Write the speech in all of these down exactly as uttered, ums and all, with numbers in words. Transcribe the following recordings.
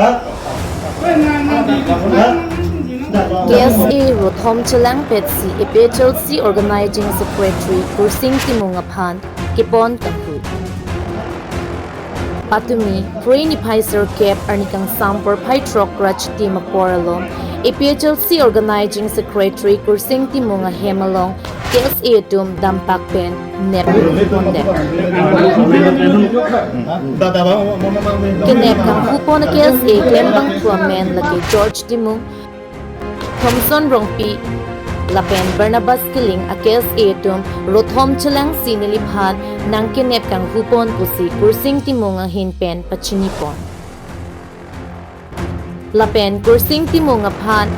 K S A rothom chelangpetsi A P H L C Organizing Secretary Kursing Timung aphan kepon kanghu. Patumi, Phre niphai sirkep arni kangsam porphai throk ra chitim apor along, A P H L C Organizing Secretary Kursing Timung ahem along K S A atum dampak pen nep pondep. Kenep kanghu pon K S A klembangphu amen lake George Timung, Thomson Rongpi lapen Barnabas Killing a K S A atum rothom chelangsi neliphan nangkenep kanghu pon pusi Kursing Timung ahin pen pachini pon. Lapen Kursing Timung aphan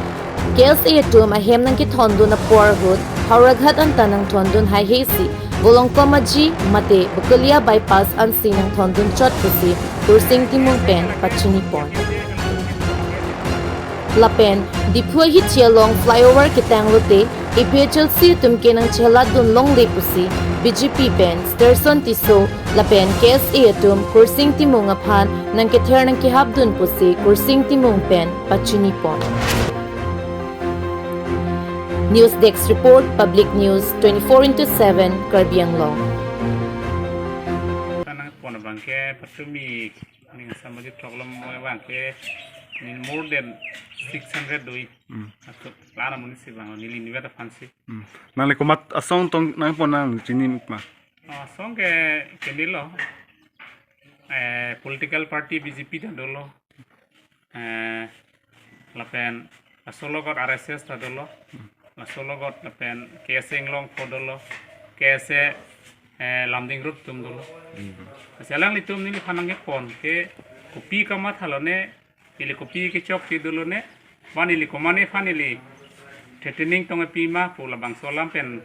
K S A atum ahem nangkethondun apor ahut Howraghat anta nangthondun haihesi Volongkom Aji mate Bokolia bypass ansi nangthondun chot pusi Kursing Timung pen pachini pon. Lapen Diphu ahithi along flyover ketang lote A P H L C atum ke nangchelatdun longle pusi B J P pen Sterson Tisso lapen K S A atum Kursing Timung aphan nangkether nangkehapdun pusi Kursing Timung pen pachini pon. News Desk Report, Public News twenty-four into seven, Karbi Anglong. Nangpon abangke patumi ning samajik thok lom abangke ning more than six hundred doi. Hmm. Atuk lana munisi bang neli nivet aphansi. Hmm. Nangli komat asong tong nangpon nang chini ma? Asong ke kendilo. Eh, political party B J P ta dolo. Eh, lapen laso logot R S S ta dolo. Laso logot lapen K S A Inglongpho dolo. K S A, eh, Lumding Group atum dolo. Hmm. Lasi alanglitum neliphan nangkepon ke kopi kamatha lone, neli kopi kechokche dolone, ba neli komatne aphan neli threatening tong pima pu labangso alam pen.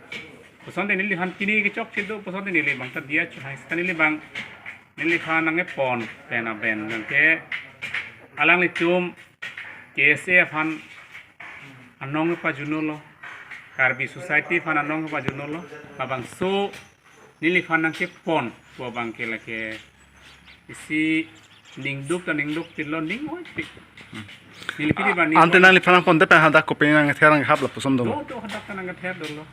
Pusonte neliphan pini kechokche do, pusonte neli bangta diya chuhai seta neli bang, neliphan nangkepon pen aben nangke alanglitum K S A aphan anong pajuno lo, Karbi society aphan anong pajuno lo, labangso neliphan nangkepon pu abangke lake isi ningduk ta ningduk pinlo ning oi pik. Neli pini ba ning ante oi. Nangliphan nangponte pen hadak kopi nangther nanghap lapuson dong. Do, do hadak ta nangther dolo.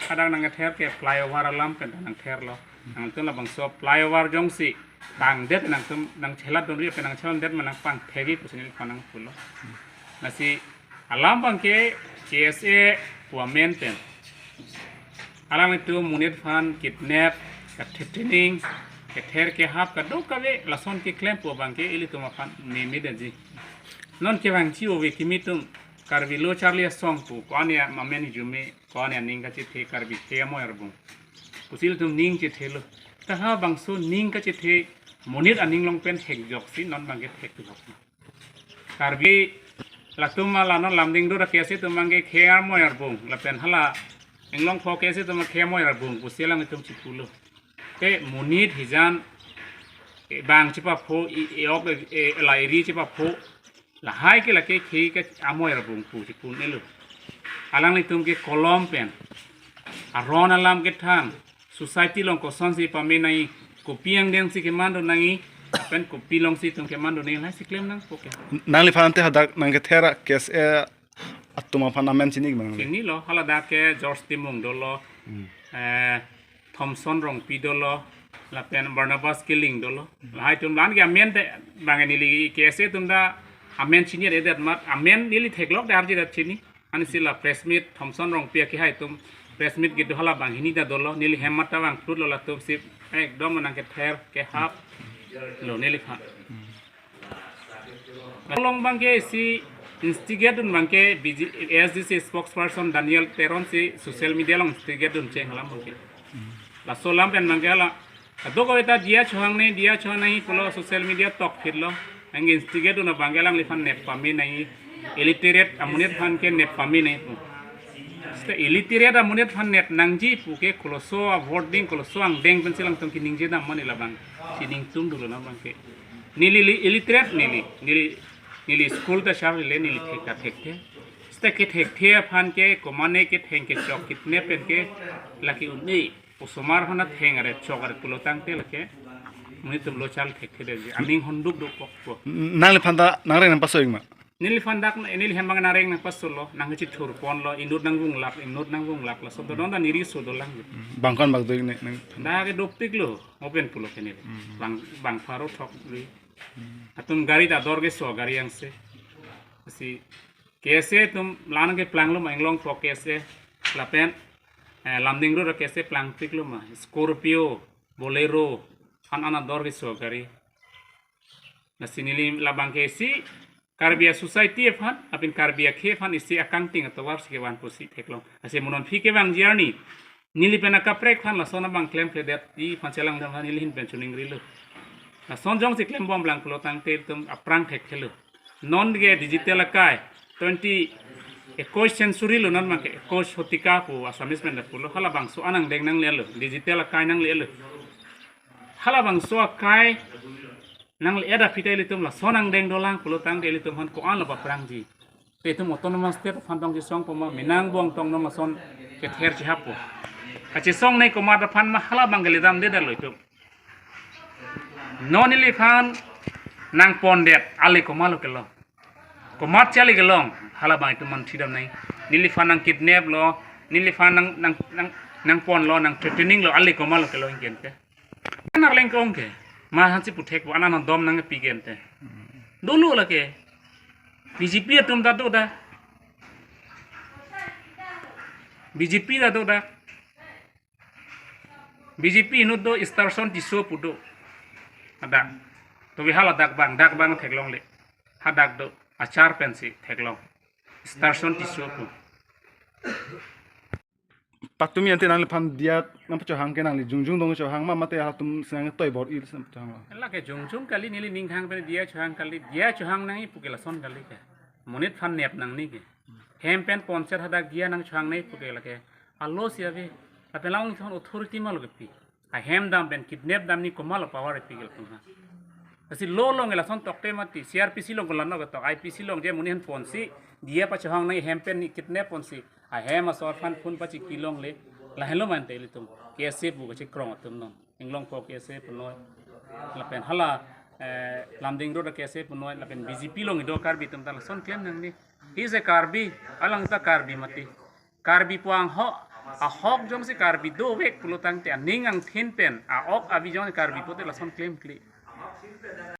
Hadak nangther ke flyover alam pen ta nangtherlo. Nangtum labangso flyover jongsi tangdet nangtum nangchelatdunri pen nangchelatdet ma nangpangthekji pusi neliphan nangpulo. Lasi alam abangke K S A pu amen pen alanglitum monit aphan kidnap, kathip thining, kether kehap kadokave lason keklem pu abangke ilitum aphan mimit aji. Non kevangji ove kimi atum Karbi lo charli asong pu, ko-an amen jume, ko-an aning kachethe Karbi the amoi arbung pusi ilitum ning chethelo. Ta ha bangso ning kachethe monit aning along pen thekjoksi non abangke thekthulok. Karbi latum ala non Lumding Road a K S A atum abangke the amoi arbung lapen hala Inglongpho K S A atum the amoi arbung pusi alanglitum chipulo. Te monit hijan, eh, bang chepapho, i, i ok, eh, la eri chepapho, lahai ke lake the ke amoi arbung pu chipu nelo. Alanglitum ke kolom pen aron alam kethan, society along kosonsi pame nangji, kopi angdengsi kemando nangji, pen kopi alongsi itum kemando nangji, lahai si klem nangpo ke. Nangliphan ante hadak nangkether a K S A atum aphan amen chini ma nangli? Chinilo, haladak ke George Timung dolo, hmm, eh, Thomson Rongpi dolo, lapen Barnabas Killing dolo. Lahai atum la-an ke amen te bang neli K S A atum ta amen chini adet mat, amen neli theklok ta arje ta chini. Ansi la press meet Thomson Rongpi akehai atum press meet kedo hala banghini ta dolo, neli hem mat ta vangphlutlo, latum si ekdom nangkether kehaplo neliphan. Along abangke isi instigate dun abangke B J, A S D C spokesperson Daniel Teron si social media along instigate dun cheng alam abangke. Laso alam pen abangke hala kadokave ta diya chohang ne, diya chohang nangji pulo social media tokphitlo. Anke instigate dun abangke alangliphan nep pame nangji, illiterate amonit aphan ke nep pame nangji pu. Seta illiterate amonit aphan nep nangji pu ke koloso a wording, koloso angdeng pensi alangtum keningje dam mani labang. Chiningtum dolo na abangke. Neli li illiterate neli, neli, neli school ta sharli le neli thek ta thekthe. Seta kethekthe aphan ke komane ketheng kechok kidnap pen ke lake un-e. Osomar aphan atheng are chok are pulo tangte lake Monit atum lo chal thekthedetji. Aning honduk dokpokpo. Nangliphan ta nangreng nangpaso-ik ma? Neliphan dak, neli hem abang nangreng nangpasolo, nangchithurponlo, inut nangvunglap, inut nangvunglap, laso donon ta neri so dolang. Bang ko-an bak do-ik ne nang? Dak ke dopiklo, open pulo ke neli. Bang, bang pharo thok dei. Atum gari ta dor keso gari angse. Lasi K S A atum la-an ke planglo ma, Inglongpo K S A, lapen, eh, Lumding Road K S A plangpiklo ma, Scorpio, Bolero, an an ador keso gari. Lasi neli labang ke isi Karbi a-society aphan, lapen Karbi akhei aphan isi akangting atovar si kevan pusi theklong. Lasi mo non aphi kevangji arni, neli pen akaprek aphan lason abang klemkledetji aphan chelangdam aphan neli ahin pen choningrilo. Lason jongsi klembomlang pulo tangte itum aphrang thekthelo. Non ke digital akai, twenty, ekkois century lo non abang ke, ekkois shotika pu Assamese pen ta pulo, halabangso an angdeng nanglelo, digital akai nanglelo. Halabangso akai nangle-et aphi ta ilitum lason angdeng dolang pulo tangte ilitum aphan ko-anlo paphrangji? Te itum autonomous state aphan tong chisongpo ma, menang bong tong non lason kether chihappo? Kachisongnei komat aphan ma, halabang ke ledamdedetlo itum. Non neliphan nangpondet, ale komatlo kelong? Komat si ale kelong, halabang itum manthidamnang. Neliphan nangkidnaplo, neliphan nang, nang, nang, nangponlo, nang threateninglo, ale komatlo kelong ingkente? Kan arleng kong ke, ma hansi puthek bo, anan dom nangpi gente. Dolo lake. B J P atum ta do dak. B J P ta do dak. B J P inut do, Starson Tisso pu do. Hadak. Tobi haladak abang, dak abang theklongle. Hadak do, achar pensi theklong. Starson Tisso pu. Patumi ante nangliphan diya nangpachohang ke nangli jongjong dong chohang ma, mate halatum si nangtoi bor-i si nangpachohanglo? Lake jongjong kali, neli ninghang pen diya chohang kali, diya chohang nangji pu ke lason kali ke. Monit aphan nep nangne ke. Hem pen ponset hadak diya nangchohang nangji pu ke lake. Alo si ave. Lapen la-an thon authority malo kepi? Ahem dam pen kidnap damji komatlo power epi ke latum ha? Lasi law along ke lason tokte mati, C R P C along ko la-an ketok, I P C along je monit aphan ponsi, diya pachohang nangji, hem pen ni kidnap ponsi, ahem asor aphan phone pachiki longle, lahenlo mante ilitum K S A pu kachikrong atum non. Inglongpo K S A punoi, lapen hala, eh, Lumding Road K S A punoi, lapen B J P along kedo Karbi atum ta lason klem nangne. He is a Karbi, alang ta Karbi mati. Karbi pu anghok, ahok jongsi Karbi dovek pulo tangte, aning angthin pen, a-ok avi jongsi Karbi pute lason klemkle.